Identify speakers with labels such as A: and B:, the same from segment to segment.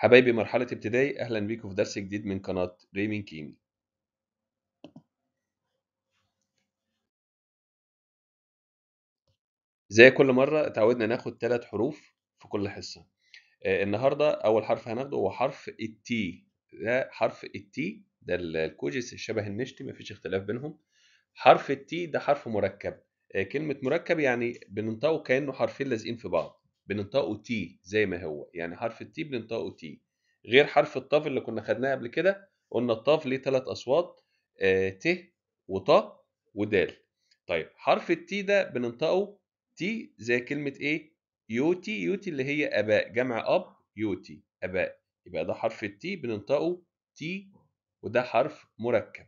A: حبايبي مرحلة ابتدائي، أهلا بيكم في درس جديد من قناة ريمين كيمي. زي كل مرة اتعودنا ناخد 3 حروف في كل حصة. النهاردة أول حرف هناخده هو حرف ال T. ده حرف ال T، ده الكوجيس شبه النشتي، مفيش اختلاف بينهم. حرف ال T ده حرف مركب. كلمة مركب يعني بننطقه كأنه حرفين لازقين في بعض، بننطقه T زي ما هو، يعني حرف ال T بننطقه T، غير حرف الطاف اللي كنا خدناه قبل كده. قلنا الطاف ليه 3 أصوات، ت وط ودال. طيب حرف ال T ده بننطقه T زي كلمة إيه؟ يوتي. يوتي اللي هي آباء، جمع أب، يوتي آباء، يبقى ده حرف ال T بننطقه T، وده حرف مركب.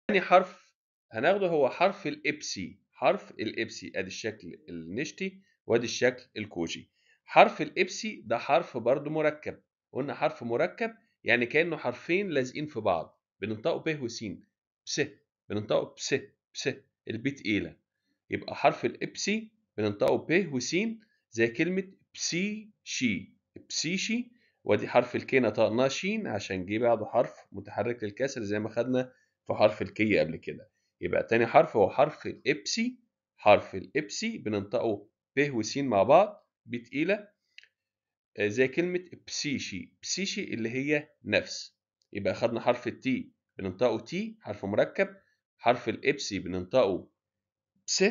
A: تاني حرف هناخده هو حرف الإبسي. حرف الإبسي ادي الشكل النشتي وادي الشكل الكوجي. حرف الإبسي ده حرف برضو مركب. قلنا حرف مركب يعني كأنه حرفين لازقين في بعض، بننطقه ب وسين، بس، بننطقه بس بس، البي تقيلة. يبقى حرف الإبسي بننطقه ب وسين زي كلمة بسي شي، بسي شي. وادي حرف ال K نطقناه شين عشان جه بعده حرف متحرك للكسر زي ما خدنا في حرف ال K قبل كده. يبقى تاني حرف هو حرف الإبسي. حرف الإبسي بننطقه ب وسين مع بعض، ب تقيلة، زي كلمة بسيشي. بسيشي اللي هي نفس. يبقى خدنا حرف ال T بننطقه T، حرف مركب. حرف الإبسي بننطقه بس،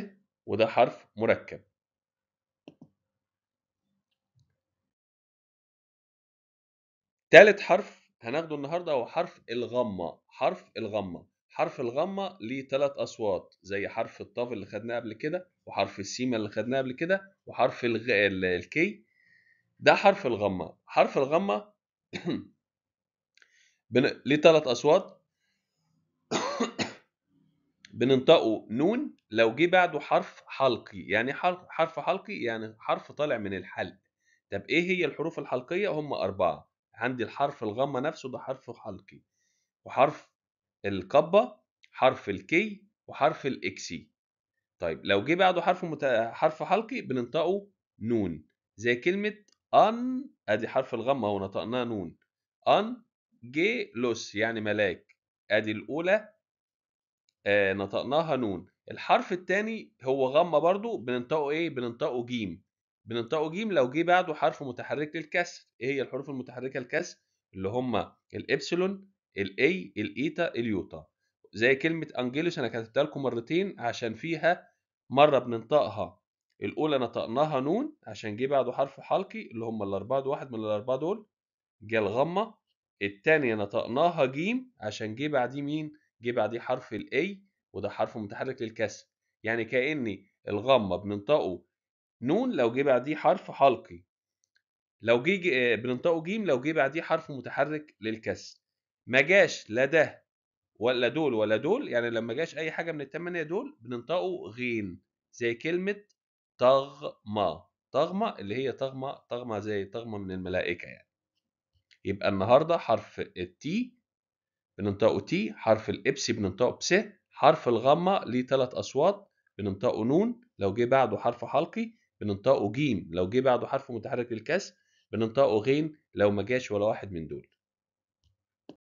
A: وده حرف مركب. تالت حرف هناخده النهارده هو حرف الغمة. حرف الغمة، حرف الغمة ليه 3 أصوات زي حرف الطاف اللي خدناه قبل كده، وحرف السيمة اللي خدناه قبل كده، وحرف ال K. ده حرف الغمة. حرف الغمة ليه 3 أصوات، بننطقه نون لو جه بعده حرف حلقي. يعني حرف حلقي يعني حرف طالع من الحلق. طب إيه هي الحروف الحلقية؟ هم 4. عندي الحرف الغمة نفسه ده حرف حلقي، وحرف القبة، حرف ال K، وحرف الإكسي. طيب لو جه بعده حرف حلقي بننطقه نون زي كلمة أن. أدي حرف الغمة ونطقناه نون. أن جيلوس يعني ملاك، أدي الأولى نطقناها نون. الحرف الثاني هو غمة برضو بننطقه إيه؟ بننطقه جيم. بننطقه جيم لو جه بعده حرف متحرك للكسر. إيه هي الحروف المتحركة للكسر؟ اللي هم الإبسلون، الاي، الايتا، اليوتا. زي كلمة انجيلوس انا كتبتها لكم مرتين عشان فيها مرة بننطقها الاولى نطقناها نون عشان جه بعده حرف حلقي اللي هم الاربعة دول، واحد من الاربعة دول جه الغمة. الثانية نطقناها جيم عشان جه بعديه مين؟ جه بعديه حرف ال A، وده حرف متحرك للكسر. يعني كأني الغمة بننطقه نون لو جه بعديه حرف حلقي، لو جه بننطقه جيم لو جه بعديه حرف متحرك للكسر. ما جاش لا ده ولا دول ولا دول، يعني لما جاش اي حاجة من ال8 دول بننطقه غين زي كلمة طغمه. طغمه اللي هي طغمه، طغمه زي طغمه من الملائكة يعني. يبقى النهارده حرف ال T بننطقه T، حرف الابسي بننطقه بس، حرف الغمة ليه 3 اصوات بننطقه نون لو جه بعده حرف حلقي، بننطقه جيم لو جه بعده حرف متحرك للكسر، بننطقه غين لو ما جاش ولا واحد من دول.